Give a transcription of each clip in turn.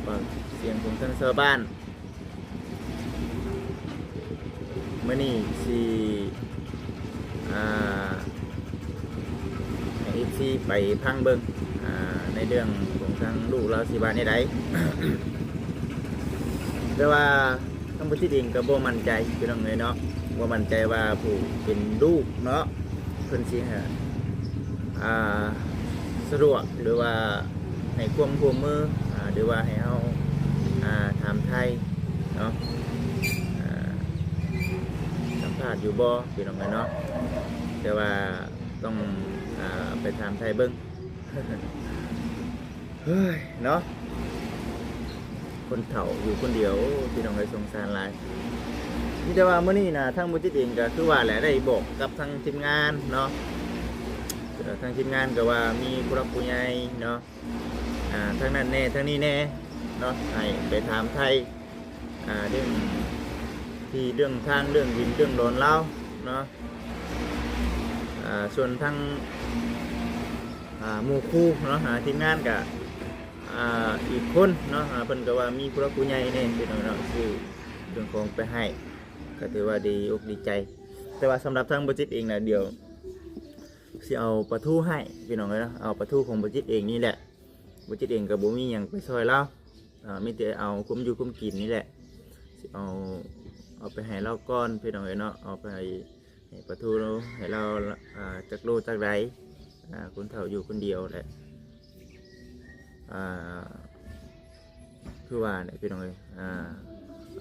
ຟັງສຽງຂອງທາງຊາວບ້ານ. ມື້ນີ້ຊິ ອ່າ ໃຫ້ເອັຟຊີໄປຟັງເບິ່ງ ອ່າ ໃນເລື່ອງຂອງທາງລູກລາວຊິວ່າແນວໃດ. ແຕ່ວ່າທາງບໍ່ຈິດເອງກໍບໍ່ໝັ້ນໃຈ ພີ່ນ້ອງເອີຍເນາະ, ບໍ່ໝັ້ນໃຈວ່າຜູ້ເປັນລູກເນາະ ເພິ່ນຊິ ອ່າ ສະດວກ ຫຼືວ່າໃຫ້ຄວາມຮ່ວມມື ອ່າ ຫຼືວ່າໃຫ້ເຮົາ ອ່າ ຖາມໄຖ່ເນາະ ອ່າ ສຳພາດຢູ່ບໍ່ ພີ່ນ້ອງເອີຍເນາະ. ແຕ່ວ່າຕ້ອງ ອ່າ ໄປຖາມໄຖ່ເບິ່ງ ເຮີ້ຍເນາະ ຄົນເຖົ້າຢູ່ຄົນດຽວ ໂອ້ ພີ່ນ້ອງເອີຍ ສົງສານຫຼາຍ. ມີແຕ່ວ່າມື້ນີ້ນະ ທາງບໍ່ຈິດເອງກໍຄືວ່າແຫຼະ ໄດ້ບອກກັບທາງທີມງານເນາະ, ເອີ ທາງທີມງານກໍວ່າມີຜູ້ຫຼັກຜູ້ໃຫຍ່ເນາະ ອ່າ ທາງນັ້ນແດ່ ທາງນີ້ແດ່ເນາະ ໃຫ້ໄປຖາມໄຖ່ ອ່າ ເລື່ອງທີ່ ເລື່ອງທາງ ເລື່ອງດິນ ເລື່ອງດອນລາວເນາະ. ອ່າ ສ່ວນທາງ ອ່າ ໝູ່ຄູ່ເນາະ ອ່າ ທີມງານກະ ອ່າ ອີກຄົນເນາະ ອ່າ ເພິ່ນກໍວ່າມີຜູ້ຫຼັກຜູ້ໃຫຍ່ແດ່ ພີ່ນ້ອງເນາະ ຊື້ເຄື່ອງຂອງໄປໃຫ້ ກໍຖືວ່າດີອົກດີໃຈ. ແຕ່ວ່າສຳລັບທາງບໍ່ຈິດເອງນະ ດຽວຊິເອົາປາທູໃຫ້ ພີ່ນ້ອງເອີຍເນາະ, ເອົາປາທູຂອງບໍ່ຈິດເອງນີ້ແຫຼະ. ບໍ່ຈິດເອງກໍບໍ່ມີຫຍັງໄປຊ່ອຍລາວ ອ່າ ມີແຕ່ເອົາຄວາມຢູ່ຄວາມກິນນີ້ແຫຼະ ຊິເອົາ ເອົາໄປໃຫ້ລາວກ່ອນ ພີ່ນ້ອງເອີຍເນາະ, ເອົາໄປໃຫ້ປາທູ ໃຫ້ລາວ ອ່າ ຈັກໂລຈັກໃດ ອ່າ ຄົນເຖົ້າຢູ່ຄົນດຽວແຫຼະ ອ່າ ຄືວ່າແຫຼະ ພີ່ນ້ອງເອີຍ ອ່າ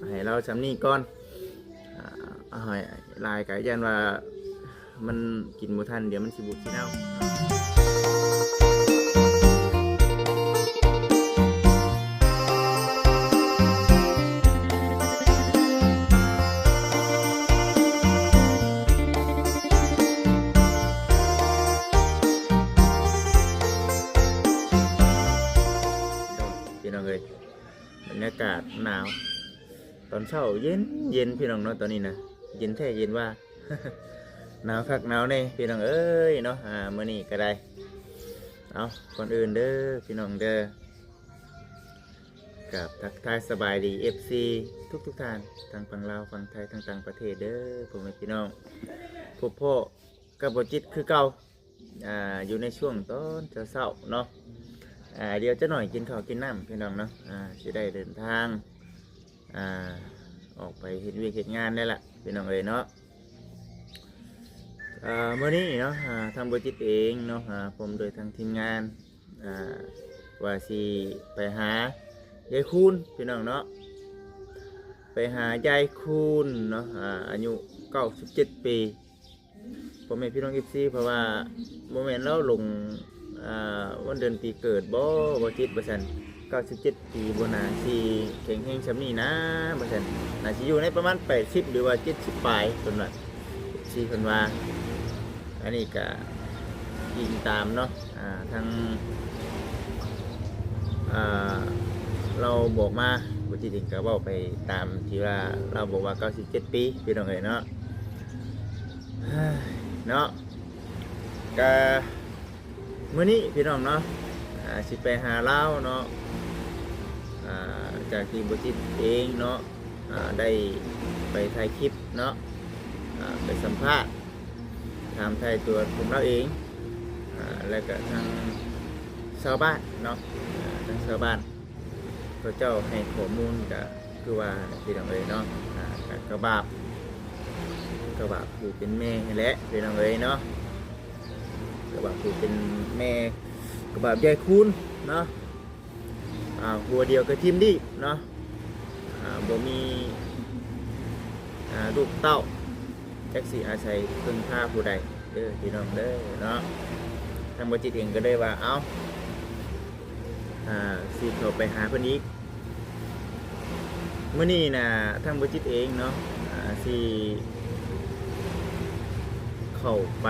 ໃຫ້ລາວຊ່ຳນີ້ກ່ອນ ອ່າ ເອົາໃຫ້ຫຼາຍກໍຢ້ານວ່າ ມັນກິນບໍ່ທັນ ດຽວມັນຊິບູດຊິເນົ່າ. ພີ່ນ້ອງເອີຍ ບັນຍາກາດໜາວ ຕອນເຊົ້າເຢັນໆ ພີ່ນ້ອງເນາະ, ຕອນນີ້ນະ ເຢັນແທ້ເຢັນວ່າ ໜາວຄັກໜາວແນ່ ພີ່ນ້ອງເອີຍເນາະ. ອ່າ ມື້ນີ້ກໍໄດ້ ເອົາ ກ່ອນອື່ນເດີ ພີ່ນ້ອງເດີ ກາບທັກທາຍສະບາຍດີ ເອັຟຊີ ທຸກໆທ່ານ ທັງຝັ່ງລາວ ຝັ່ງໄທ ທັງຕ່າງປະເທດເດີ ພໍ່ແມ່ພີ່ນ້ອງ. ພົບພໍ້ກັບບໍ່ຈິດຄືເກົ່າ ອ່າ ຢູ່ໃນຊ່ວງຕອນເຊົ້າໆເນາະ. ອ່າ ດຽວຈັກໜ້ອຍກິນເຂົ້າກິນນ້ຳ ພີ່ນ້ອງເນາະ, ອ່າ ຊິໄດ້ເດີນທາງ ອ່າ ອອກໄປເຮັດວຽກເຮັດງານແລ້ວລະ ພີ່ນ້ອງເອີຍເນາະ. ອ່າ ມື້ນີ້ເນາະ ອ່າ ທາງບໍ່ຈິດເອງເນາະ ອ່າ ພ້ອມດ້ວຍທາງທີມງານ ອ່າ ວ່າຊິໄປຫາຍາຍຄູນ ພີ່ນ້ອງເນາະ, ໄປຫາຍາຍຄູນເນາະ ອ່າ ອາຍຸເກົ້າສິບເຈັດປີ ພໍ່ແມ່ພີ່ນ້ອງ ເອັຟຊີ ເພາະວ່າບໍ່ແມ່ນລາວລົງ ອ່າ ວັນເດືອນປີເກີດບໍ່ ບໍ່ຈິດວ່າຊັ້ນ, ເກົ້າສິບເຈັດປີ ບໍ່ໜ້າຊິແຂງແຮງຊ່ຳນີ້ນາວ່າຊັ້ນ, ໜ້າຊິຢູ່ໃນປະມານແປດສິບ ຫຼືວ່າເຈັດສິບປາຍ ເພິ່ນວ່າ ເອັຟຊີ ເພິ່ນວ່າ. ອັນນີ້ກະອີງຕາມເນາະ ອ່າ ທາງ ອ່າ ລາວບອກມາ ບໍ່ຈິດເອງກະເວົ້າໄປຕາມທີ່ວ່າລາວບອກວ່າເກົ້າສິບເຈັດປີ ພີ່ນ້ອງເອີຍເນາະ. ເນາະ ກະມື້ນີ້ພີ່ນ້ອງເນາະ ອ່າ ຊິໄປຫາລາວເນາະ, ອ່າ ຈາກທີ່ບໍ່ຈິດເອງເນາະ ອ່າ ໄດ້ໄປຖ່າຍຄລິບເນາະ ອ່າ ໄປສຳພາດ ຖາມໄຖ່ຕົວຂອງລາວເອງ ອ່າ ແລ້ວກະທາງຊາວບ້ານເນາະ ອ່າ ທາງຊາວບ້ານ ເຂົາເຈົ້າໃຫ້ຂໍ້ມູນກະຄືວ່າແຫຼະ ພີ່ນ້ອງເອີຍເນາະ, ອ່າ ກະ ກະບາບ ກະບາບຜູ້ເປັນແມ່ຫັ້ນແຫຼະ ພີ່ນ້ອງເອີຍເນາະ, ກະບາບຜູ້ເປັນແມ່ ກະບາບຍາຍຄູນເນາະ, ອ່າ ຫົວດຽວກະຖິ້ມດີບເນາະ, ອ່າ ບໍ່ມີ ອ່າ ລູກເຕົ້າ ຈັກຊິອາໄສເພິ່ງພາຜູ້ໃດເດີ ພີ່ນ້ອງເດີເນາະ. ທາງບໍ່ຈິດເອງກໍເລີຍວ່າ ເອົ້າ ອ່າ ຊິເຂົ້າໄປຫາເພິ່ນອີກ. ມື້ນີ້ນະ ທາງບໍ່ຈິດເອງເນາະ ອ່າ ຊິເຂົ້າໄປ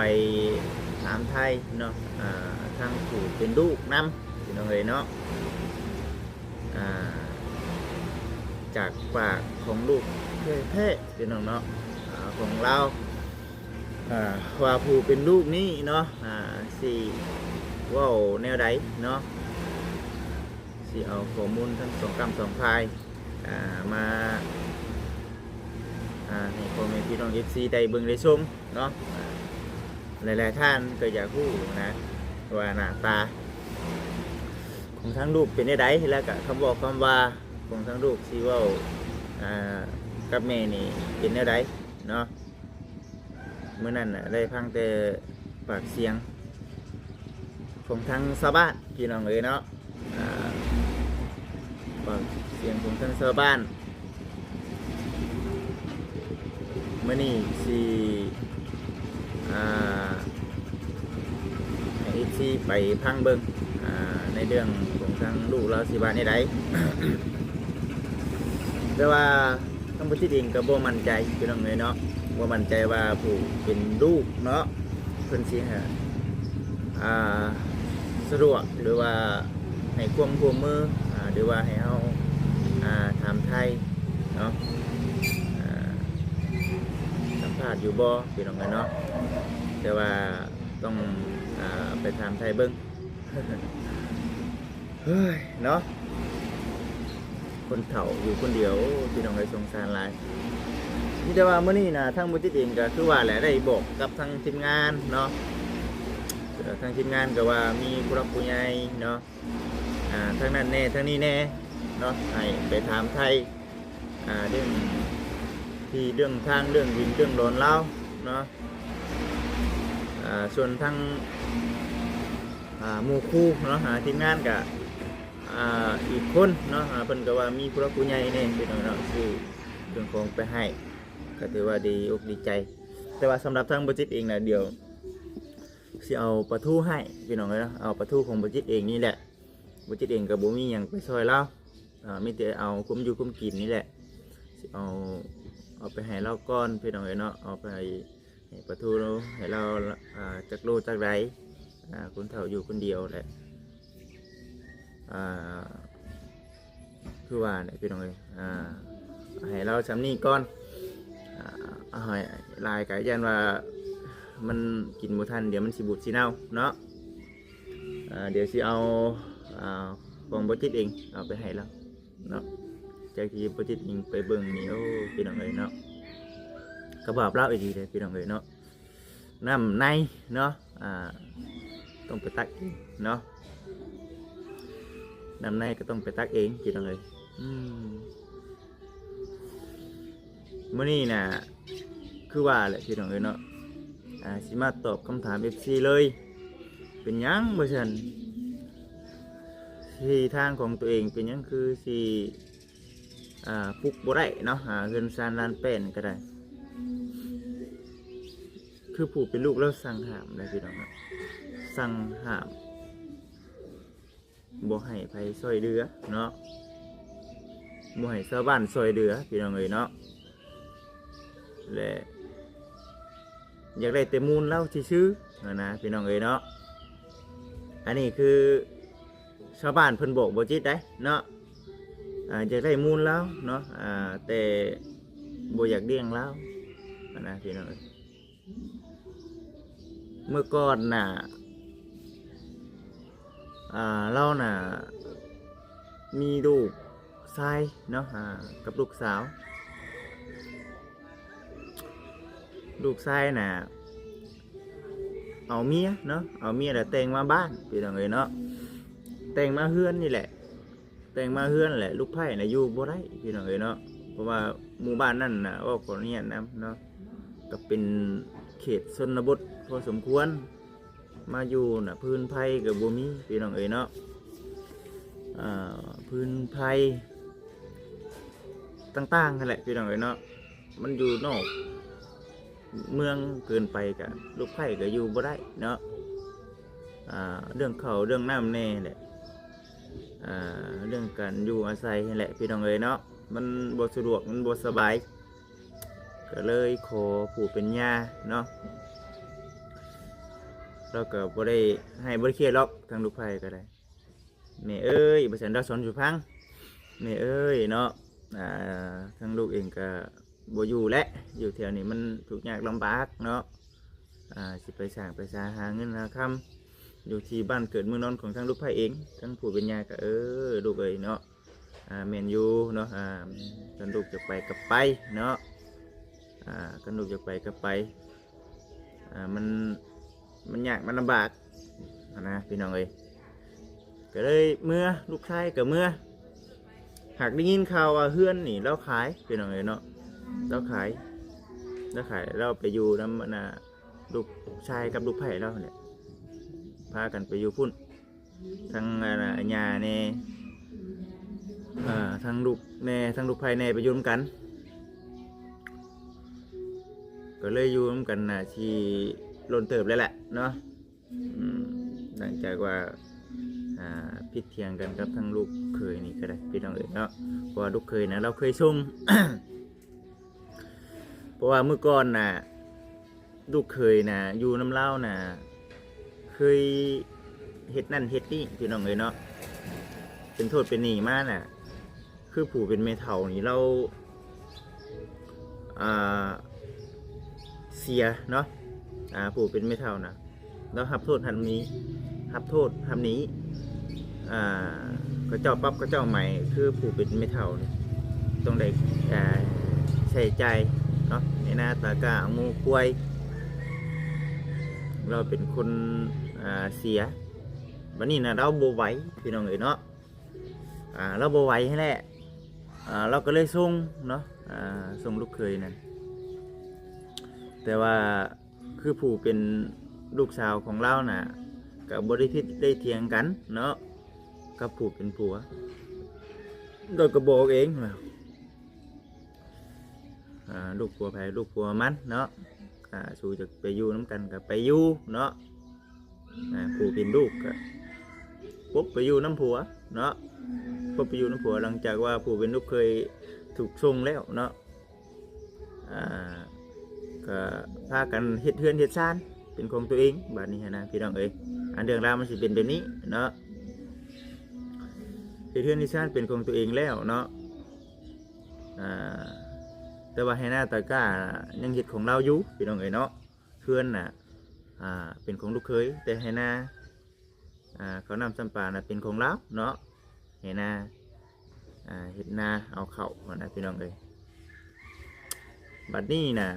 ຖາມໄຖ່ເນາະ ອ່າ ທາງຜູ້ເປັນລູກນຳ ພີ່ນ້ອງເອີຍເນາະ. ອ່າ ຈາກປາກຂອງລູກແທ້ໆ ພີ່ນ້ອງເນາະ ອ່າ ຂອງລາວ ອ່າ ວ່າຜູ້ເປັນລູກນີ້ເນາະ ອ່າ ຊິເວົ້າແນວໃດເນາະ, ຊິ ຊິເອົາຂໍ້ມູນທັງສອງກ້ຳສອງຝ່າຍ ອ່າ ມາ ອ່າ ໃຫ້ພໍ່ແມ່ພີ່ນ້ອງເອັຟຊີໄດ້ເບິ່ງໄດ້ຊົມເນາະ. ອ່າ ຫຼາຍໆທ່ານກໍຢາກຮູ້ນະ ວ່າໜ້າຕາຂອງທາງລູກເປັນແນວໃດ ແລ້ວກໍຄຳເວົ້າຄຳວ່າຂອງທາງລູກຊິເວົ້າ ອ່າ ກັບແມ່ນີ້ເປັນແນວໃດເນາະ. ມື້ນັ້ນນະ ໄດ້ຟັງແຕ່ປາກສຽງຂອງທາງຊາວບ້ານ ພີ່ນ້ອງເອີຍເນາະ. ອ່າ ປາກສຽງຂອງທາງຊາວບ້ານ. ມື້ນີ້ຊິ ອ່າ ໃຫ້ເອັຟຊີໄປຟັງເບິ່ງ ອ່າ ໃນເລື່ອງຂອງທາງລູກລາວຊິວ່າແນວໃດ. ແຕ່ວ່າທາງບໍ່ຈິດເອງກໍບໍ່ໝັ້ນໃຈ ພີ່ນ້ອງເອີຍເນາະ, ບໍ່ໝັ້ນໃຈວ່າຜູ້ເປັນລູກເນາະ ເພິ່ນຊິ ອ່າ ສະດວກ ຫຼືວ່າໃຫ້ຄວາມຮ່ວມມື ອ່າ ຫຼືວ່າໃຫ້ເຮົາ ອ່າ ຖາມໄຖ່ເນາະ ອ່າ ສຳພາດຢູ່ບໍ່ ພີ່ນ້ອງເອີຍເນາະ. ແຕ່ວ່າຕ້ອງ ອ່າ ໄປຖາມໄຖ່ເບິ່ງ ເຮີ້ຍເນາະ. ຄົນເຖົ້າຢູ່ຄົນດຽວ ໂອ້ ພີ່ນ້ອງເອີຍ ສົງສານຫຼາຍ. ມີແຕ່ວ່າມື້ນີ້ນະ ທາງບໍ່ຈິດເອງກໍຄືວ່າແຫຼະ ໄດ້ບອກກັບທາງທີມງານເນາະ, ເອີ ທາງທີມງານກໍວ່າມີຜູ້ຫຼັກຜູ້ໃຫຍ່ເນາະ ອ່າ ທາງນັ້ນແດ່ ທາງນີ້ແດ່ເນາະ ໃຫ້ໄປຖາມໄຖ່ ອ່າ ເລື່ອງທີ່ ເລື່ອງທາງ ເລື່ອງດິນ ເລື່ອງດອນລາວເນາະ. ອ່າ ສ່ວນທາງ ອ່າ ໝູ່ຄູ່ເນາະ ອ່າ ທີມງານກະ ອ່າ ອີກຄົນເນາະ ອ່າ ເພິ່ນກໍວ່າມີຜູ້ຫຼັກຜູ້ໃຫຍ່ແດ່ ພີ່ນ້ອງເນາະ ຊື້ເຄື່ອງຂອງໄປໃຫ້ ກໍຖືວ່າດີອົກດີໃຈ. ແຕ່ວ່າສຳລັບທາງບໍ່ຈິດເອງນະ ດຽວຊິເອົາປາທູໃຫ້ ພີ່ນ້ອງເອີຍເນາະ, ເອົາປາທູຂອງບໍ່ຈິດເອງນີ້ແຫຼະ. ບໍ່ຈິດເອງກໍບໍ່ມີຫຍັງໄປຊ່ອຍລາວ ອ່າ ມີແຕ່ເອົາຄວາມຢູ່ຄວາມກິນນີ້ແຫຼະ ຊິເອົາ ເອົາໄປໃຫ້ລາວກ່ອນ ພີ່ນ້ອງເອີຍເນາະ, ເອົາໄປ ໃຫ້ປາທູໃຫ້ລາວ ອ່າ ຈັກໂລຈັກໃດ ອ່າ ຄົນເຖົ້າຢູ່ຄົນດຽວແຫຼະ ອ່າ ຄືວ່າແຫຼະ ພີ່ນ້ອງເອີຍ ອ່າ ໃຫ້ລາວຊ່ຳນີ້ກ່ອນ ອ່າ ເອົາໃຫ້ຫຼາຍກໍຢ້ານວ່າມັນກິນບໍ່ທັນ ດຽວມັນຊິບູດຊິເນົ່າເນາະ. ອ່າ ດຽວຊິເອົາ ອ່າ ຂອງບໍ່ຈິດເອງເອົາໄປໃຫ້ລາວເນາະ. ຈາກທີ່ບໍ່ຈິດເອງໄປເບິ່ງນີ້ ໂອ້ ພີ່ນ້ອງເອີຍເນາະ ກະບາບລາວອີ່ຫຼີເດ້ ພີ່ນ້ອງເອີຍເນາະ. ນ້ຳໃນເນາະ ອ່າ ຕ້ອງໄປຕັກເອງເນາະ, ນ້ຳໃນກໍຕ້ອງໄປຕັກເອງ ພີ່ນ້ອງເອີຍ. ອືມ ມື້ນີ້ນະ ຄືວ່າແຫຼະ ພີ່ນ້ອງເອີຍເນາະ ອ່າ ຊິມາຕອບຄຳຖາມເອັຟຊີເລີຍ ເປັນຫຍັງວ່າຊັ້ນ ທີ່ທາງຂອງຕົວເອງເປັນຫຍັງຄືຊິ ອ່າ ປຸກບໍ່ໄດ້ເນາະ ອ່າ ເຮືອນຊານລານແປ້ນກໍໄດ້ ຄືຜູ້ເປັນລູກລາວສັ່ງຫ້າມເດ້ ພີ່ນ້ອງເນາະ, ສັ່ງຫ້າມ ບໍ່ໃຫ້ໃຜຊ່ອຍເຫຼືອເນາະ, ບໍ່ໃຫ້ຊາວບ້ານຊ່ອຍເຫຼືອ ພີ່ນ້ອງເອີຍເນາະ. ແລະ ຢາກໄດ້ແຕ່ມູນລາວຊື່ໆ ຫັ້ນນະ ພີ່ນ້ອງເອີຍເນາະ. ອັນນີ້ຄືຊາວບ້ານເພິ່ນບອກບໍ່ຈິດໄດ໋ເນາະ, ອ່າ ຢາກໄດ້ມູນລາວເນາະ ອ່າ ແຕ່ບໍ່ຢາກລ້ຽງລາວ ຫັ້ນນະ ພີ່ນ້ອງເອີຍ. ເມື່ອກ່ອນນະ ອ່າ ລາວນະມີລູກຊາຍເນາະ ອ່າ ກັບລູກສາວ, ລູກຊາຍນະເອົາເມຍເນາະ ເອົາເມຍແລ້ວແຕ່ງມາບ້ານ ພີ່ນ້ອງເອີຍເນາະ, ແຕ່ງມາເຮືອນນີ້ແຫຼະ. ແຕ່ງມາເຮືອນແຫຼະ ລູກໃພ້ນະຢູ່ບໍ່ໄດ້ ພີ່ນ້ອງເອີຍເນາະ, ເພາະວ່າໝູ່ບ້ານນັ້ນນະ ເວົ້າຂໍອະນຸຍາດນຳເນາະ ກໍເປັນເຂດຊົນນະບົດພໍສົມຄວນ, ມາຢູ່ນະ ຟືນໄຟກໍບໍ່ມີ ພີ່ນ້ອງເອີຍເນາະ, ອ່າ ຟືນໄຟຕ່າງໆຫັ້ນແຫຼະ ພີ່ນ້ອງເອີຍເນາະ, ມັນຢູ່ນອກ ເມືອງເກີນໄປກະ ລູກໃພ້ກະຢູ່ບໍ່ໄດ້ເນາະ, ອ່າ ເລື່ອງເຂົ້າເລື່ອງນ້ຳແດ່ແຫຼະ, ອ່າ ເລື່ອງການຢູ່ອາໄສຫັ້ນແຫຼະ ພີ່ນ້ອງເອີຍເນາະ, ມັນບໍ່ສະດວກ ມັນບໍ່ສະບາຍ, ກະເລີຍຂໍຜູ້ເປັນຍ່າເນາະ, ລາວກະບໍ່ໄດ້ໃຫ້ ບໍ່ໄດ້ຄຽດດອກ ທາງລູກໃພ້ກະໄດ້. ແມ່ເອີຍ ວ່າຊັ້ນ ລາວສອນສູ່ຟັງ ແມ່ເອີຍເນາະ, ອ່າ ທາງລູກເອງກະບໍ່ຢູ່ແຫຼະ ຢູ່ແຖວນີ້ມັນທຸກຍາກລຳບາກເນາະ, ອ່າ ຊິໄປສ້າງໄປສາຫາເງິນຫາຄຳ ຢູ່ທີ່ບ້ານເກີດເມືອງນອນຂອງທາງລູກໃພ້ເອງ. ທາງຜູ້ເປັນຍ່າກໍ ເອີ ລູກເອີຍເນາະ ອ່າ ແມ່ນຢູ່ເນາະ ອ່າ ຄັນລູກຈະໄປກໍໄປເນາະ ອ່າ ຄັນລູກຈະໄປກໍໄປ ອ່າ ມັນ ມັນຍາກມັນລຳບາກຫັ້ນນະ ພີ່ນ້ອງເອີຍ. ກໍເລີຍເມືອ ລູກຊາຍກໍເມືອ. ຫາກໄດ້ຍິນຂ່າວວ່າເຮືອນນີ້ລາວຂາຍ ພີ່ນ້ອງເອີຍເນາະ ລາວຂາຍ ລາວຂາຍ ລາວໄປຢູ່ນຳ ອັນນ່າ ລູກຊາຍກັບລູກໃພ້ລາວຫັ້ນແຫຼະ ພາກັນໄປຢູ່ພຸ້ນ ທັງ ອັນນ່າ ຍ່າແດ່ ເອີ ທັງລູກແດ່ ທັງລູກໃພ້ແດ່ ໄປຢູ່ນຳກັນ ກໍເລີຍຢູ່ນຳກັນໜ້າທີ່ດົນເຕີບແລ້ວແຫຼະເນາະ. ອືມ ຫຼັງຈາກວ່າ ອ່າ ຜິດຖຽງກັນກັບທາງລູກເຂີຍນີ້ກໍໄດ້ ພີ່ນ້ອງເອີຍເນາະ ເພາະວ່າລູກເຂີຍນະ ລາວເຄີຍສົ່ງ ເພາະວ່າມື້ກ່ອນນະ ລູກເຂີຍນະ ຢູ່ນຳລາວນະ ເຄີຍເຮັດນັ້ນເຮັດນີ້ ພີ່ນ້ອງເອີຍເນາະ ເປັນໂທດເປັນໜີ້ມານະ. ຄືຜູ້ເປັນແມ່ເຖົ້ານີ້ລາວ ອ່າ ເສຍເນາະ ອ່າ ຜູ້ເປັນແມ່ເຖົ້ານະ ລາວຮັບໂທດຮັບໜີ້ ຮັບໂທດຮັບໜີ້ ອ່າ ເຂົາເຈົ້າປັບເຂົາເຈົ້າໃໝ ຄືຜູ້ເປັນແມ່ເຖົ້ານີ້ຕ້ອງໄດ້ ອ່າ ໃຊ້ຈ່າຍເນາະ ໃຫ້ນາຕາກ້າ ເອົາງົວຄວາຍ ລາວເປັນຄົນ ອ່າ ເສຍ. ບັດນີ້ນະ ລາວບໍ່ໄຫວ ພີ່ນ້ອງເອີຍເນາະ ອ່າ ລາວບໍ່ໄຫວຫັ້ນແຫຼະ ອ່າ ລາວກໍເລີຍສົ່ງເນາະ ອ່າ ສົ່ງລູກເຂີຍນັ້ນ ແຕ່ວ່າຄືຜູ້ເປັນລູກສາວຂອງລາວນະ ກໍບໍ່ໄດ້ຜິດໄດ້ຖຽງກັນເນາະ ກັບຜູ້ເປັນຜົວ ລາວກໍບອກເອງວ່າ ອ່າ ລູກຜົວໃຜລູກຜົວມັນເນາະ ອ່າ ສູຈະໄປຢູ່ນຳກັນກໍໄປຢູ່ເນາະ ອ່າ ຜູ້ເປັນລູກກໍປົບໄປຢູ່ນຳຜົວເນາະ ປົບໄປຢູ່ນຳຜົວ ຫຼັງຈາກວ່າຜູ້ເປັນລູກເຂີຍຖືກສົ່ງແລ້ວເນາະ ອ່າ ກໍພາກັນເຮັດເຮືອນເຮັດຊານເປັນຂອງຕົວເອງ ບາດນີ້ຫັ້ນນະ ພີ່ນ້ອງເອີຍ ອັນເລື່ອງລາວມັນຊິເປັນແບບນີ້ເນາະ ເຮັດເຮືອນເຮັດຊານເປັນຂອງຕົວເອງແລ້ວເນາະ ອ່າ ແຕ່ວ່າໄຮ່ນາຕາກ້າຍັງເຮັດຂອງລາວຢູ່ ພີ່ນ້ອງເອີຍເນາະ ເຮືອນນະ ອ່າ ເປັນຂອງລູກເຂີຍ ແຕ່ໄຮ່ນາ ອ່າ ເຂົ້ານ້ຳຊຳປານະເປັນຂອງລາວເນາະ ໄຮ່ນາ ອ່າ ເຮັດນາເອົາເຂົ້າຫັ້ນນະ ພີ່ນ້ອງເອີຍ ບັດນີ້ນະ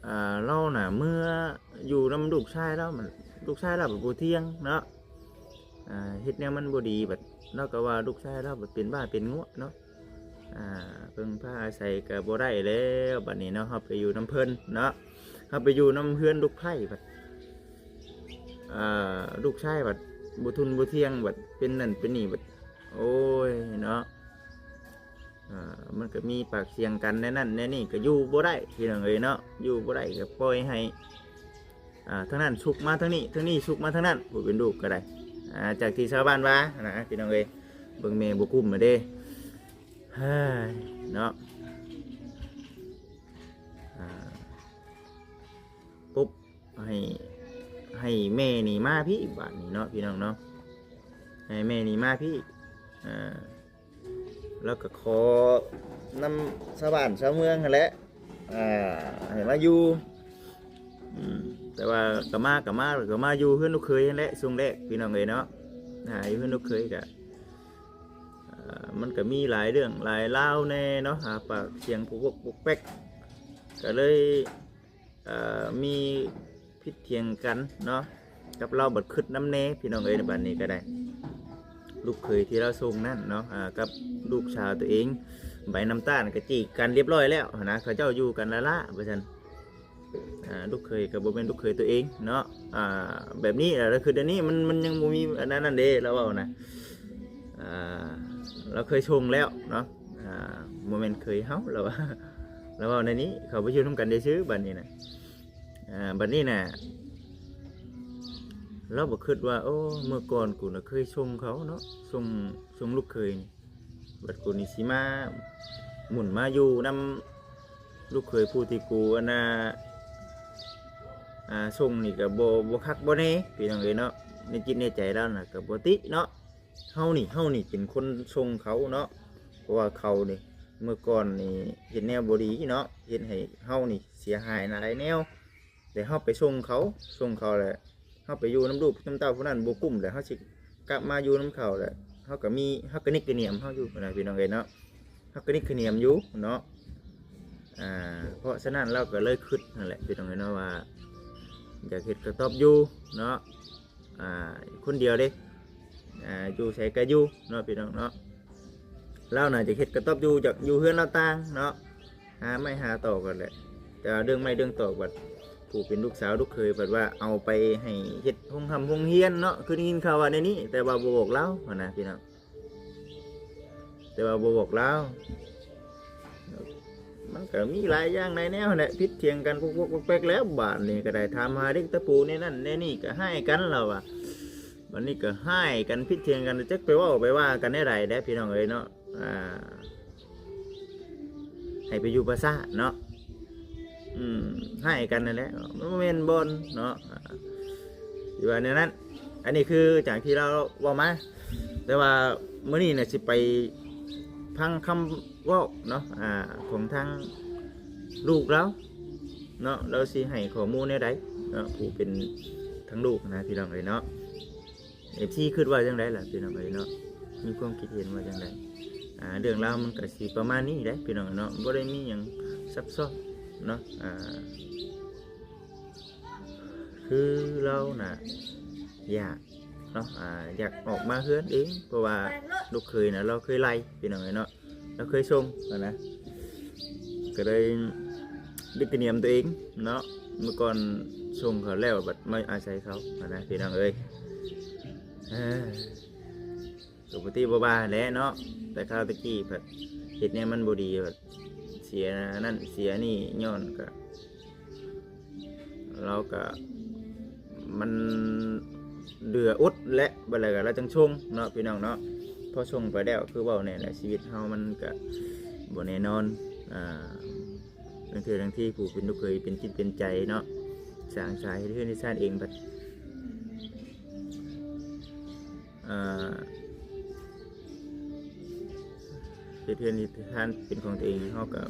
ອ່າ ລາວນະເມືອຢູ່ນຳລູກຊາຍລາວ ມັນ ລູກຊາຍລາວບັດບໍ່ຖຽງເນາະ ອ່າ ເຮັດແນວມັນບໍ່ດີ ບັດລາວກໍວ່າລູກຊາຍລາວບັດເປັນບ້າເປັນງົວເນາະ ອ່າ ເພິ່ງພາອາໄສກໍບໍ່ໄດ້ແລ້ວ ບັດນີ້ເນາະ ເຮົາໄປຢູ່ນຳເພິ່ນເນາະ ເຮົາໄປຢູ່ນຳເຮືອນລູກໃພ້ ບັດ ອ່າ ລູກຊາຍບັດບໍ່ທຸ່ນບໍ່ຖຽງ ບັດເປັນນັ້ນເປັນນີ້ ບັດ ໂອ້ຍເນາະ ອ່າ ມັນກໍມີປາກສຽງກັນແນວນັ້ນແນວນີ້ ກໍຢູ່ບໍ່ໄດ້ ພີ່ນ້ອງເອີຍເນາະ ຢູ່ບໍ່ໄດ້ ກໍປ່ອຍໃຫ້ ອ່າ ທາງນັ້ນຊຸກມາທາງນີ້ ທາງນີ້ຊຸກມາທາງນັ້ນ ຜູ້ເປັນລູກກໍໄດ້ ອ່າ ຈາກທີ່ຊາວບ້ານວ່ານະ ພີ່ນ້ອງເອີຍ ເບິ່ງແມ່ບໍ່ກຸ້ມແລ້ວເດ້ ເຮີ້ຍ ເນາະ ອ່າ ປຸບ ໃຫ້ ໃຫ້ແມ່ນີ້ມາພີ້ ບາດນີ້ເນາະ ພີ່ນ້ອງເນາະ ໃຫ້ແມ່ນີ້ມາພີ້ ອ່າ ລາວກໍຂໍນຳຊາວບ້ານຊາວເມືອງຫັ້ນແຫຼະ ອ່າ ໃຫ້ມາຢູ່ ອືມ ແຕ່ວ່າກໍມາ ກໍມາ ກໍມາຢູ່ເຮືອນລູກເຂີຍຫັ້ນແຫຼະ ຊ່ວງແລກ ພີ່ນ້ອງເອີຍເນາະ ອ່າ ຢູ່ເຮືອນລູກເຂີຍກໍ ເອີ ມັນກໍມີຫຼາຍເລື່ອງຫຼາຍລາວແດ່ເນາະ ຫາປາກສຽງປຸກປົກປຸກແປັກ ກໍເລີຍ ເອີ ມີຜິດຖຽງກັນເນາະ ກັບລາວບັດຄຶດນຳແດ່ ພີ່ນ້ອງເອີຍ ໃນບັດນີ້ກໍໄດ້ ລູກເຂີຍທີ່ລາວສົ່ງນັ້ນເນາະ ອ່າ ກັບລູກສາວຕົວເອງ ໃບນ້ຳຕານກໍຈີກກັນລຽບຮ້ອຍແລ້ວຫັ້ນນະ ເຂົາເຈົ້າຢູ່ກັນລ້າໆ ວ່າຊັ້ນ ອ່າ ລູກເຂີຍກໍບໍ່ແມ່ນລູກເຂີຍຕົວເອງເນາະ ອ່າ ແບບນີ້ລະ ລະຄືດຽວນີ້ມັນ ມັນຍັງບໍ່ມີອັນນັ້ນເດ້ ລາວເວົ້ານະ ອ່າ ລາວເຄີຍສົ່ງແລ້ວເນາະ ອ່າ ບໍ່ແມ່ນເຂີຍເຮົາ ລາວວ່າ ລາວເວົ້າແນວນີ້ ເຂົາໄປຢູ່ນຳກັນຊື່ໆ ບັດນີ້ນະ ອ່າ ບັດນີ້ນະ ລາວກໍຄິດວ່າ ໂອ້ ເມື່ອກ່ອນກູນະເຄີຍສົ່ງເຂົາເນາະ ສົ່ງ ສົ່ງລູກເຂີຍນີ້ ບັດກູນີ້ຊິມາໝຸນມາຢູ່ນຳລູກເຂີຍຜູ້ທີ່ກູ ອັນນ່າ ອ່າ ສົ່ງນີ້ກໍບໍ່ ບໍ່ຄັກບໍ່ແນ່ ພີ່ນ້ອງເອີຍເນາະ ໃນຈິດໃນໃຈລາວນະກໍບໍ່ຕິເນາະ ເຮົານີ້ ເຮົານີ້ເປັນຄົນສົ່ງເຂົາເນາະ ເພາະວ່າເຂົານີ້ ເມື່ອກ່ອນນີ້ເຮັດແນວບໍ່ດີເນາະ ເຮັດໃຫ້ເຮົານີ້ເສຍຫາຍຫຼາຍແນວ ແຕ່ເຮົາໄປສົ່ງເຂົາ ສົ່ງເຂົາແລ້ວ ເຮົາໄປຢູ່ນຳລູກນຳເຕົ້າຜູ້ນັ້ນບໍ່ກຸ້ມ ແລ້ວເຮົາຊິກັບມາຢູ່ນຳເຂົາ ແລ້ວເຮົາກໍມີ ເຮົາກະນິກກະໜຽມເຮົາຢູ່ນະ ພີ່ນ້ອງເອີຍເນາະ. ເຮົາກະນິກກະໜຽມຢູ່ເນາະ. ອ່າ ເພາະສະນັ້ນລາວກໍເລີຍຄິດຫັ້ນແຫຼະ ພີ່ນ້ອງເອີຍເນາະ ວ່າຢາກເຮັດກະຕ໊ອບຢູ່ເນາະ. ອ່າ ຄົນດຽວເດ້ ອ່າ ຢູ່ໃສກະຢູ່ເນາະ ພີ່ນ້ອງເນາະ. ລາວໜ້າຈະເຮັດກະຕ໊ອບຢູ່ ຢາກຢູ່ເຮືອນລາວຕ່າງເນາະ ຫາໄມ້ຫາຕອກຫັ້ນແຫຼະ. ແຕ່ວ່າເລື່ອງໄມ້ເລື່ອງຕອກບັດ ຜູ້ເປັນລູກສາວລູກເຂີຍບັດວ່າເອົາໄປໃຫ້ເຮັດໂຮງຮ່ຳໂຮງຮຽນເນາະ ຄືໄດ້ຍິນຂ່າວວ່າແນວນີ້ ແຕ່ວ່າບໍ່ບອກລາວຫັ້ນນະ ພີ່ນ້ອງ. ແຕ່ວ່າບໍ່ບອກລາວ ມັນກໍມີຫຼາຍຢ່າງຫຼາຍແນວແຫຼະ ຜິດຖຽງກັນປົກໆແປັກໆ ແລ້ວບາດນີ້ກໍໄດ້ຖາມຫາເດັກຕະປູ ແນວນັ້ນແນວນີ້ ກໍຮ້າຍກັນລາວວ່າ. ບັດນີ້ກໍຮ້າຍກັນ ຜິດຖຽງກັນ ຈັກໄປເວົ້າໄປວ່າກັນແນວໃດແດ່ ພີ່ນ້ອງເອີຍເນາະ. ອ່າ ໃຫ້ໄປຢູ່ປາສາດເນາະ. ອືມ ຮ້າຍກັນນັ້ນແຫຼະ ມັນບໍ່ແມ່ນບ່ອນເນາະ. ອ່າ ຊິວ່າແນວນັ້ນ ອັນນີ້ຄືຈາກທີ່ລາວເວົ້າມາ. ແຕ່ວ່າມື້ນີ້ນະ ຊິໄປຟັງຄຳເວົ້າເນາະ ອ່າ ຂອງທາງລູກລາວເນາະ ລາວຊິໃຫ້ຂໍ້ມູນແນວໃດເນາະ ຜູ້ເປັນທາງລູກນະ ພີ່ນ້ອງເອີຍເນາະ. ເອັຟຊີຄິດວ່າຈັ່ງໃດລະ ພີ່ນ້ອງເອີຍເນາະ? ມີຄວາມຄິດເຫັນວ່າຈັ່ງໃດ? ອ່າ ເລື່ອງລາວມັນກະຊິປະມານນີ້ແຫຼະ ພີ່ນ້ອງເນາະ ບໍ່ໄດ້ມີຫຍັງຊັບຊ້ອນເນາະ. ອ່າ ຄືລາວນະ ຢາກເນາະ ອ່າ ຢາກອອກມາເຮືອນເອງ ເພາະວ່າລູກເຂີຍນະ ລາວເຄີຍໄລ່ ພີ່ນ້ອງເອີຍເນາະ. ລາວເຄີຍສົ່ງຫັ້ນນະ ກໍເລີຍໄດ້ກະໜຽມຕົວເອງເນາະ. ເມື່ອກ່ອນສົ່ງເຂົາແລ້ວ ບັດມາອາໄສເຂົາຫັ້ນນະ ພີ່ນ້ອງເອີຍ. ເອີ ກໍບໍ່ຕິບໍ່ວ່າແຫຼະເນາະ ແຕ່ຄາວແຕ່ກີ້ພັດເຮັດແນວມັນບໍ່ດີ ພັດເສຍນັ້ນເສຍນີ້ ຍ້ອນກະ ລາວກະ ມັນເຫຼືອອົດແຫຼະ ບັດແລ້ວກະລາວຈັ່ງສົ່ງເນາະ ພີ່ນ້ອງເນາະ. ພໍສົ່ງໄປແລ້ວ ຄືເວົ້າແນ່ແຫຼະ ຊີວິດເຮົາມັນກະບໍ່ແນ່ນອນ. ອ່າ ບາງເທື່ອບາງທີຜູ້ເປັນລູກເຂີຍເປັນຈິດເປັນໃຈເນາະ ສ້າງສາເຮັດເຮືອນເຮັດຊານເອງ ບັດ ອ່າ ເຮັດເຮືອນເຮັດຊານເປັນຂອງຕົວເອງ ເຮົາກະ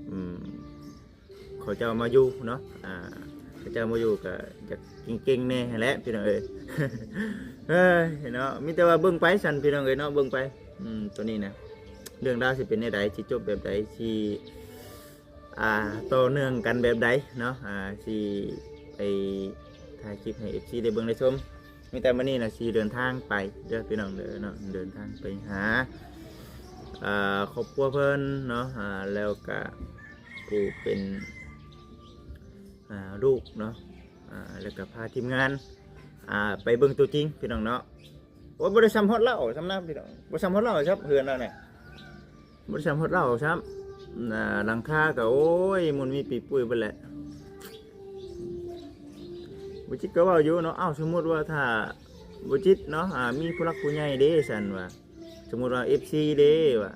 ອືມ ເຂົາເຈົ້າມາຢູ່ເນາະ ອ່າ ເຂົາເຈົ້າມາຢູ່ກະຢາກເກັ່ງໆແດ່ຫັ້ນແຫຼະ ພີ່ນ້ອງເອີຍ. ເອີຍເນາະ ມີແຕ່ວ່າເບິ່ງໄປຊັ້ນ ພີ່ນ້ອງເອີຍເນາະ ເບິ່ງໄປ. ອືມ ໂຕນີ້ນະ ເລື່ອງລາວຊິເປັນແນວໃດ ຊິຈົບແບບໃດ ຊິ ອ່າ ຕໍ່ເນື່ອງກັນແບບໃດເນາະ ອ່າ ຊິໄປຖ່າຍຄລິບໃຫ້ເອັຟຊີໄດ້ເບິ່ງໄດ້ຊົມ. ມີແຕ່ມື້ນີ້ນະ ຊິເດີນທາງໄປເດີ ພີ່ນ້ອງເດີເນາະ ເດີນທາງໄປຫາ ອ່າ ຄອບຄົວເພິ່ນເນາະ ອ່າ ແລ້ວກະຜູ້ເປັນ ອ່າ ລູກເນາະ ອ່າ ແລ້ວກະພາທີມງານ ອ່າ ໄປເບິ່ງຕົວຈິງ ພີ່ນ້ອງເນາະ. ໂອ້ຍ ບໍ່ໄດ້ຊ່ຳຮອດເລົ້າຊ່ຳນະ ພີ່ນ້ອງ ບໍ່ຊ່ຳຮອດເລົ້າຊ່ຳ ເຮືອນລາວນີ້ ບໍ່ໄດ້ຊ່ຳຮອດເລົ້າຊ້ຳ. ອ່າ ຫຼັງຄາກໍ ໂອ້ຍ ມັນມີປີປຸ້ຍເບິດແຫຼະ. ບໍ່ຈິດກໍເວົ້າຢູ່ເນາະ ເອົ້າ ສົມມຸດວ່າຖ້າບໍ່ຈິດເນາະ ອ່າ ມີຜູ້ຫຼັກຜູ້ໃຫຍ່ເດ້ ຊັ້ນວ່າ ສົມມຸດວ່າເອັຟຊີເດ້ວ່າ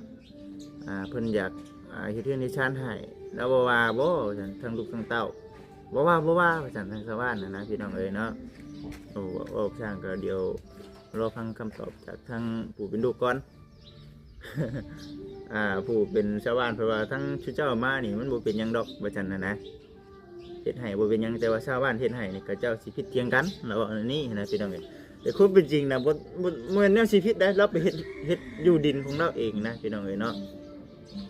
ອ່າ ເພິ່ນຢາກ ອ່າ ເຮັດເຮືອນເຮັດຊານໃຫ້ ລາວບໍ່ວ່າບໍ່ ວ່າຊັ້ນ ທັງລູກທັງເຕົ້າ ບໍ່ວ່າ ບໍ່ວ່າ ວ່າຊັ້ນ ທາງຊາວບ້ານຫັ້ນນະ ພີ່ນ້ອງເອີຍເນາະ. ໂອ້ ເວົ້າຊ່າງ ກໍດຽວລໍຟັງຄຳຕອບຈາກທາງຜູ້ເປັນລູກກ່ອນ. ອ່າ ຜູ້ເປັນຊາວບ້ານເພິ່ນວ່າ ທັງຊຸເຈົ້າມານີ້ມັນບໍ່ເປັນຫຍັງດອກ ວ່າຊັ້ນຫັ້ນນະ ເຮັດໃຫ້ບໍ່ເປັນຫຍັງ ແຕ່ວ່າຊາວບ້ານເຮັດໃຫ້ນີ້ ເຂົາເຈົ້າຊິຜິດຖຽງກັນ ລາວເວົ້າແນວນີ້ນະ ພີ່ນ້ອງເອີຍ. ແຕ່ຄວາມເປັນຈິງນະ ບໍ່ ບໍ່ ບໍ່ແມ່ນແນວຊິຜິດໃດ ລາວໄປເຮັດ ເຮັດຢູ່ດິນຂອງລາວເອງນະ ພີ່ນ້ອງເອີຍເນາະ.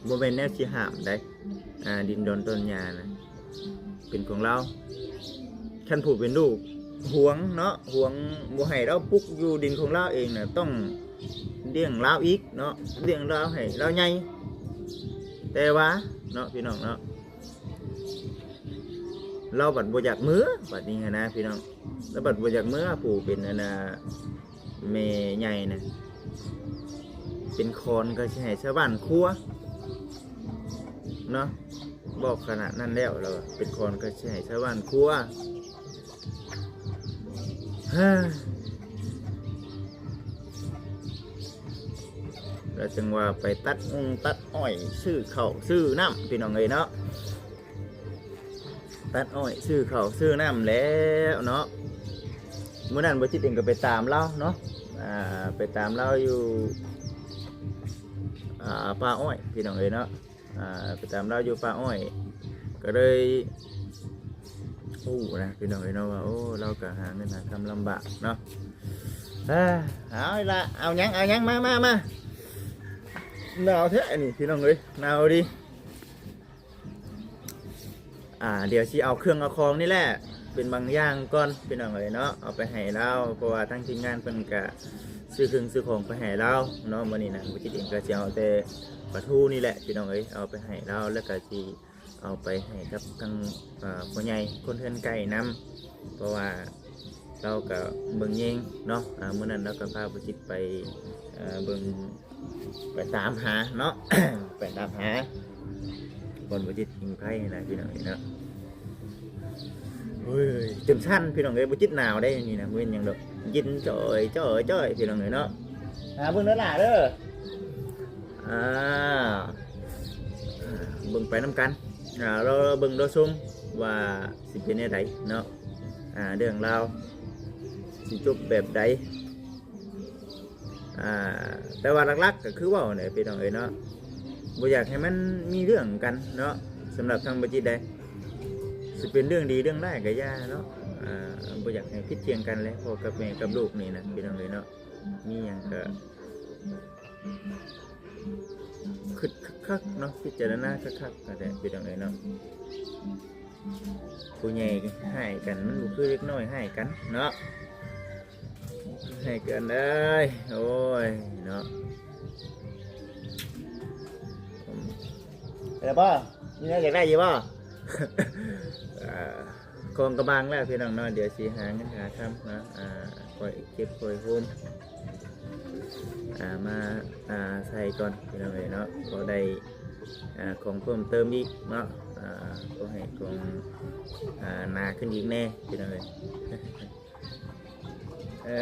ບໍ່ແມ່ນແນວຊິຫ້າມໃດ ອ່າ ດິນດອນຕົ້ນຫຍ້ານະ ເປັນຂອງລາວ. ຄັນຜູ້ເປັນລູກຫວງເນາະ ຫວງບໍ່ໃຫ້ລາວປຸກຢູ່ດິນຂອງລາວເອງນະ ຕ້ອງລ້ຽງລາວອີກເນາະ ລ້ຽງລາວໃຫ້ລາວໃຫຍ່. ແຕ່ວ່າເນາະ ພີ່ນ້ອງເນາະ ລາວບັດບໍ່ຢາກເມືອ ບັດນີ້ຫັ້ນນະ ພີ່ນ້ອງ ລາວບັດບໍ່ຢາກເມືອ ຜູ້ເປັນອັນນ່າ ແມ່ໃຫຍ່ນະ ເປັນຂອນກໍຊິໃຫ້ຊາວບ້ານຄົວເນາະ. ບອກຂະໜາດນັ້ນແລ້ວ ລາວວ່າເປັນຂອນກໍຊິໃຫ້ຊາວບ້ານຄົວ. ແລ້ວຈຶ່ງວ່າໄປຕັດອົງຕັດອ້ອຍ ຊື້ເຂົ້າຊື້ນ້ຳ ພີ່ນ້ອງເອີຍເນາະ. ຕັດອ້ອຍ ຊື້ເຂົ້າຊື້ນ້ຳແລ້ວເນາະ. ມື້ນັ້ນບໍ່ຈິດເອງກໍໄປຕາມລາວເນາະ ອ່າ ໄປຕາມລາວຢູ່ ອ່າ ປ່າອ້ອຍ ພີ່ນ້ອງເອີຍເນາະ. ອ່າ ໄປຕາມລາວຢູ່ປ່າອ້ອຍ ກໍເລີຍ ຮູ້ນະພີ່ນ້ອງເອີຍເນາະ ວ່າ ໂອ້ ລາວກໍຫາເງິນຫາຄຳລຳບາກເນາະ. ເອີ ເອົາອີກລະ ເອົາຫຍັງ ເອົາຫຍັງ ມາ ມາ ມາ. ໜາວແທ້ອັນນີ້ພີ່ນ້ອງເອີຍ ໜາວດີ. ອ່າ ດຽວຊິເອົາເຄື່ອງເອົາຂອງນີ້ແຫຼະ ເປັນບາງຢ່າງກ່ອນພີ່ນ້ອງເອີຍເນາະ ເອົາໄປໃຫ້ລາວ ເພາະວ່າທາງທີມງານເພິ່ນກະຊື້ເຄື່ອງຊື້ຂອງໄປໃຫ້ລາວເນາະ. ມື້ນີ້ນະ ບໍ່ຈິດເອງກະຊິເອົາແຕ່ປາທູນີ້ແຫຼະພີ່ນ້ອງເອີຍ ເອົາໄປໃຫ້ລາວ ແລ້ວກະຊິເອົາໄປໃຫ້ກັບທາງ ເອີ ພໍ່ໃຫຍ່ຄົນເຮືອນໃກ້ນຳ ເພາະວ່າ ລາວກໍເບິ່ງແຍງເນາະ. ອ່າ ມື້ນັ້ນລາວກໍພາບໍ່ຈິດໄປ ເອີ ເບິ່ງ ໄປຕາມຫາເນາະ ໄປຕາມຫາບ່ອນບໍ່ຈິດອີງໄພນະພີ່ນ້ອງເອີຍເນາະ. ໂອ້ຍ ຈົນສັ່ນພີ່ນ້ອງເອີຍ ບໍ່ຈິດໜາວໄດ໋ນີ້ນະ ບໍ່ແມ່ນຫຍັງດອກ ເຢັນຈ່ອຍໆ ພີ່ນ້ອງເອີຍເນາະ. ຫາເບິ່ງເດີຫຼ້າເດີ ອ່າ ເບິ່ງໄປນຳກັນ ອ່າ ລໍເບິ່ງລໍຊົມວ່າຊິເປັນແນວໃດເນາະ. ອ່າ ເລື່ອງລາວຊິຈົບແບບໃດ ອ່າ ແຕ່ວ່າຫຼັກໆກໍຄືເວົ້າແຫຼະພີ່ນ້ອງເອີຍເນາະ ບໍ່ຢາກໃຫ້ມັນມີເລື່ອງກັນເນາະ. ສຳລັບທາງບໍ່ຈິດໃດ ຊິເປັນເລື່ອງດີເລື່ອງຮ້າຍກໍຢ່າເນາະ ອ່າ ບໍ່ຢາກໃຫ້ຜິດຖຽງກັນແຫຼະ ພໍ່ກັບແມ່ກັບລູກນີ້ນະພີ່ນ້ອງເອີຍເນາະ. ມີຫຍັງກໍ ຄິດຄັກໆເນາະ ພິຈາລະນາຄັກໆ ກໍໄດ້ພີ່ນ້ອງເອີຍເນາະ. ຜູ້ໃຫຍ່ຮ້າຍກັນ ມັນບໍ່ຄືເດັກນ້ອຍຮ້າຍກັນເນາະ ຮ້າຍກັນເອີຍ ໂອ້ຍເນາະ. ແລ້ວບໍ່ ມີແນວຢາກໄດ້ຢູ່ບໍ່? ອ່າ ຂອງກະບັງແລ້ວພີ່ນ້ອງເນາະ ດຽວຊິຫາເງິນຫາຄຳເນາະ ອ່າ ຄ່ອຍເກັບຄ່ອຍໂຮມ ອ່າ ມາ ອ່າ ໃສ່ກ່ອນພີ່ນ້ອງເອີຍເນາະ ພໍໄດ້ ອ່າ ຂອງເພີ່ມເຕີມອີກເນາະ ອ່າ ພໍໃຫ້ຂອງ ອ່າ ໜາຂຶ້ນອີກແດ່ພີ່ນ້ອງເອີຍ. ເອີ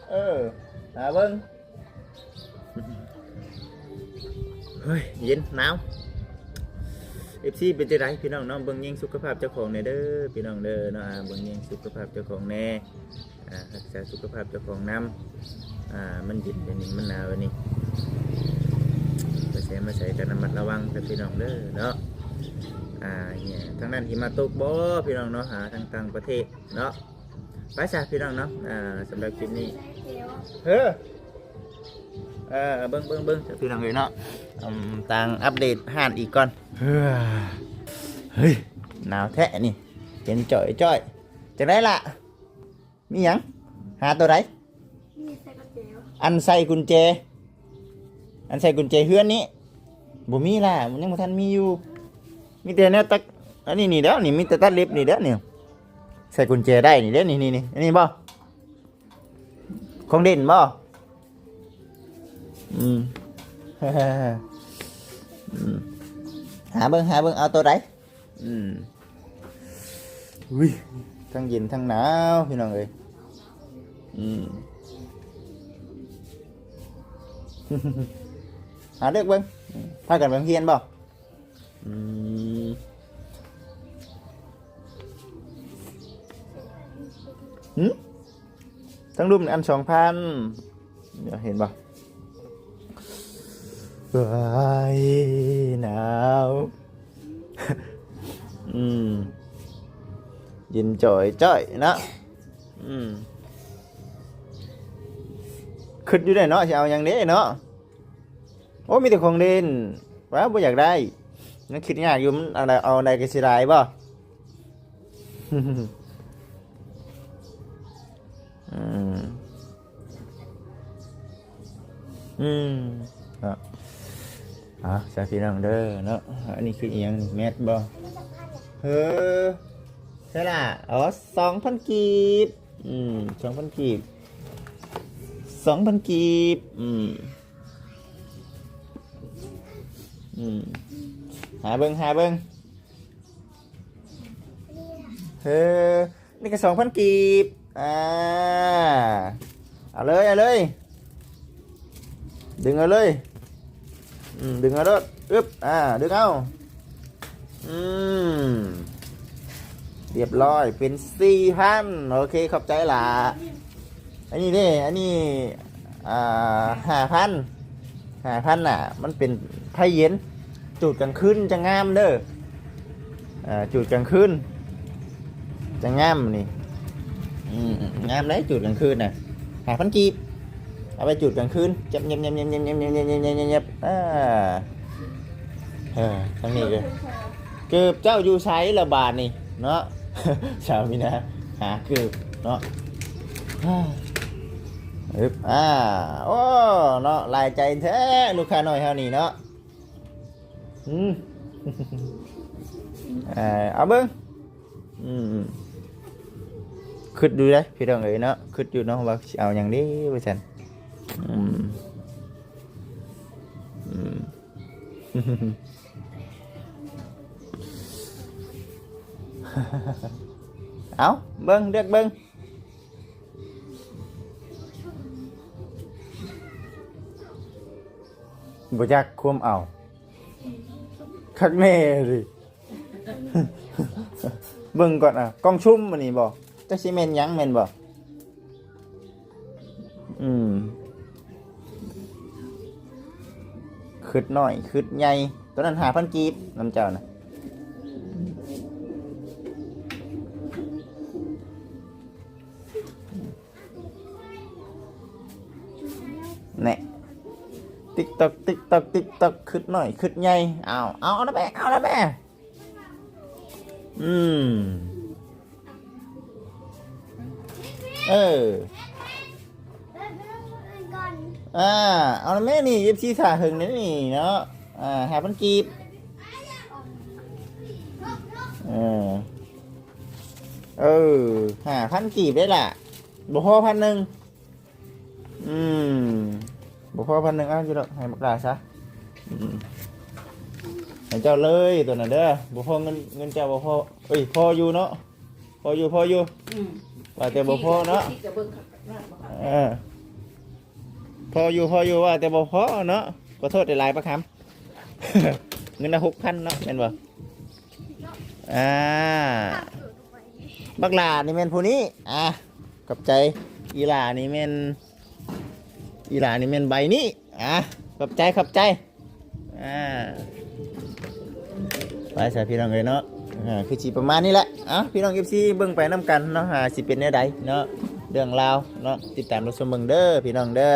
ເອີ ຫາເບິ່ງ ເຮີ້ຍ ເຢັນ ໜາວ. ເອັຟຊີ ເປັນຈັ່ງໃດພີ່ນ້ອງເນາະ ເບິ່ງແຍງສຸຂະພາບເຈົ້າຂອງແດ່ເດີພີ່ນ້ອງເດີເນາະ ອ່າ ເບິ່ງແຍງສຸຂະພາບເຈົ້າຂອງແດ່ ອ່າ ຮັກສາສຸຂະພາບເຈົ້າຂອງນຳ ອ່າ ມັນເຢັນແບບນີ້ ມັນໜາວແບບນີ້ ໄປໃສມາໃສກໍລະມັດລະວັງກັນພີ່ນ້ອງເດີເນາະ. ອ່າ ເຫື່ອທາງນັ້ນຫິມະຕົກບໍ່ພີ່ນ້ອງເນາະ ຫາທາງຕ່າງປະເທດເນາະ. ໄປຊະພີ່ນ້ອງເນາະ ອ່າ ສຳລັບຄລິບນີ້ ເອີ ເອີ ເບິ່ງ ເບິ່ງ ເບິ່ງ ພີ່ນ້ອງເອີຍເນາະ ອືມ ຕ່າງອັບເດດຮ້ານອີກກ່ອນ. ເຮີ້ຍ ເຮີ້ຍ ໜາວແທ້ນີ້ ເຢັນຈ່ອຍໆ. ຈັ່ງໃດລະ ມີຫຍັງ? ຫາໂຕໃດ? ມີໃສ່ກຸນແຈ ອັນໃສ່ກຸນແຈ ອັນໃສ່ກຸນແຈເຮືອນນີ້ ບໍ່ມີລະ ມັນຍັງບໍ່ທັນມີຢູ່ ມີແຕ່ແນວຕັດ ອັນນີ້ນີ້ແຫຼ້ວນີ້ ມີແຕ່ຕັດເລັບນີ້ແຫຼ້ວນີ້ ໃສ່ກຸນແຈໄດ້ນີ້ເດ້ ນີ້ໆ ນີ້ ອັນນີ້ບໍ່? ຂອງເດັ່ນບໍ່? ອືມ ອືມ ຫາເບິ່ງ ຫາເບິ່ງ ເອົາໂຕໃດ? ອືມ ອຸ້ຍ ທັງເຢັນທັງໜາວພີ່ນ້ອງເອີຍ ອືມ ຫາເລືອກເບິ່ງ ພາກັນໄປໂຮງຮຽນບໍ່? ອືມ ຫຶ? ທັງລຸ່ມອັນສອງພັນ ເຫັນບໍ່? ເອີຍ ໜາວ ອືມ ເຢັນຈ່ອຍໆ ເນາະ ອືມ ຄິດຢູ່ໄດ໋ເນາະ ຊິເອົາຫຍັງເດ້ເນາະ. ໂອ້ ມີແຕ່ຂອງຫຼິ້ນ ວ້າ ບໍ່ຢາກໄດ້ ຍັງຄິດຍາກຢູ່ ມັນເອົາໄດ້ ເອົາໄດ້ກໍເສຍດາຍບໍ່? ອືມ ອືມ ເນາະ ອ່າ ສາທຸພີ່ນ້ອງເດີເນາະ. ອັນນີ້ຄືອີ່ຫຍັງ ແມັດບໍ່? ເຮີ ໃຊ່ລະ ອໍ ສອງພັນກີບ ອືມ ສອງພັນກີບ ສອງພັນກີບ ອືມ ອືມ ຫາເບິ່ງ ຫາເບິ່ງ ເຮີ ນີ້ກໍສອງພັນກີບ ອ່າ ເອົາເລີຍ ເອົາເລີຍ ດຶງເອົາເລີຍ ອືມ ດຶງເອົາໂລດ ອຶບ ອ່າ ດຶງເອົາ ອືມ ຮຽບຮ້ອຍ ເປັນສີ່ພັນ ໂອເຄ ຂອບໃຈຫຼ້າ. ອັນນີ້ເດ້ ອັນນີ້ ອ່າ ຫ້າພັນ ຫ້າພັນນະ ມັນເປັນໄພເຢັນ ຈູດກາງຄືນຈັ່ງງາມເດີ. ອ່າ ຈູດກາງຄືນ ຈັ່ງງາມນີ້. ອືມ ງາມເດ້ ຈູດກາງຄືນນະ ຫ້າພັນກີບ ເອົາໄປຈູດກາງຄືນ ຈັບ ອາ ເອີ ທາງນີ້ກໍ ເກີບເຈົ້າຢູ່ໃສລະບາດນີ້ເນາະ ສາວມີນາ ຫາເກີບເນາະ. ອຶບ ອາ ໂອ້ ເນາະ ຫຼາຍໃຈແທ້ ລູກຄ້ານ້ອຍເຮົານີ້ເນາະ. ອືມ ເອີ ເອົາເບິ່ງ ອືມ ຄຶດຢູ່ເດ້ພີ່ນ້ອງເອີຍເນາະ ຄຶດຢູ່ເນາະ ວ່າຊິເອົາຫຍັງເດ້ວ່າຊັ້ນ. ອືມ ອືມ ເອົາເບິ່ງ ເລືອກເບິ່ງ. ບໍ່ຈັກຄວາມເອົາ ຄັກແນ່ເລີຍ. ເບິ່ງກ່ອນ ອ່າ ກ່ອງຊຸມອັນນີ້ບໍ່ ຈັກຊິແມ່ນຫຍັງ ແມ່ນບໍ່? ອືມ ຄຶດນ້ອຍຄຶດໃຫຍ່ ໂຕນັ້ນຫ້າພັນກີບ ນຳເຈົ້ານະ. ແນ່ ຕິກຕອກ ຕິກຕອກ ຕິກຕອກ ຄຶດນ້ອຍຄຶດໃຫຍ່ ເອົາ ເອົາ ເອົານະແມ່ ເອົານະແມ່. ອືມ ເອີ ອ່າ ເອົານະແມ່ນີ້ ເອັຟຊີ ຖ້າເຫິງແນ່ນີ້ເນາະ. ອ່າ ຫ້າພັນກີບ ເອີ ເອີ ຫ້າພັນກີບເດ້ລະ ບໍ່ພໍພັນໜຶ່ງ. ອືມ ບໍ່ພໍພັນໜຶ່ງ ເອົາຢູ່ດອກ ໃຫ້ບັກຫຼ້າຊະ. ອືມ ໃຫ້ເຈົ້າເລີຍໂຕນັ້ນເດີ ບໍ່ພໍເງິນ ເງິນເຈົ້າບໍ່ພໍ ເອີຍ ພໍຢູ່ເນາະ ພໍຢູ່ ພໍຢູ່. ອືມ ວ່າແຕ່ບໍ່ພໍເນາະ ເອີ ພໍຢູ່ ພໍຢູ່ ວ່າແຕ່ບໍ່ພໍເນາະ. ຂໍໂທດຫຼາຍໆ ປາຄຳ ເງິນລະຫົກພັນເນາະ ແມ່ນບໍ່? ອ່າ ບັກຫຼ້ານີ້ແມ່ນຜູ້ນີ້ ອ່າ ຂອບໃຈ. ອີຫຼ້ານີ້ແມ່ນ ອີຫຼ້ານີ້ແມ່ນໃບນີ້ ອ່າ ຂອບໃຈ ຂອບໃຈ. ອ່າ ໄປຊະພີ່ນ້ອງເອີຍເນາະ ອ່າ ຄືຊິປະມານນີ້ແຫຼະ. ເອົາ ພີ່ນ້ອງ ເອັຟຊີ ເບິ່ງໄປນຳກັນເນາະ ວ່າຊິເປັນແນວໃດເນາະ ເລື່ອງລາວເນາະ ຕິດຕາມຮັບຊົມເບິ່ງເດີພີ່ນ້ອງເດີ.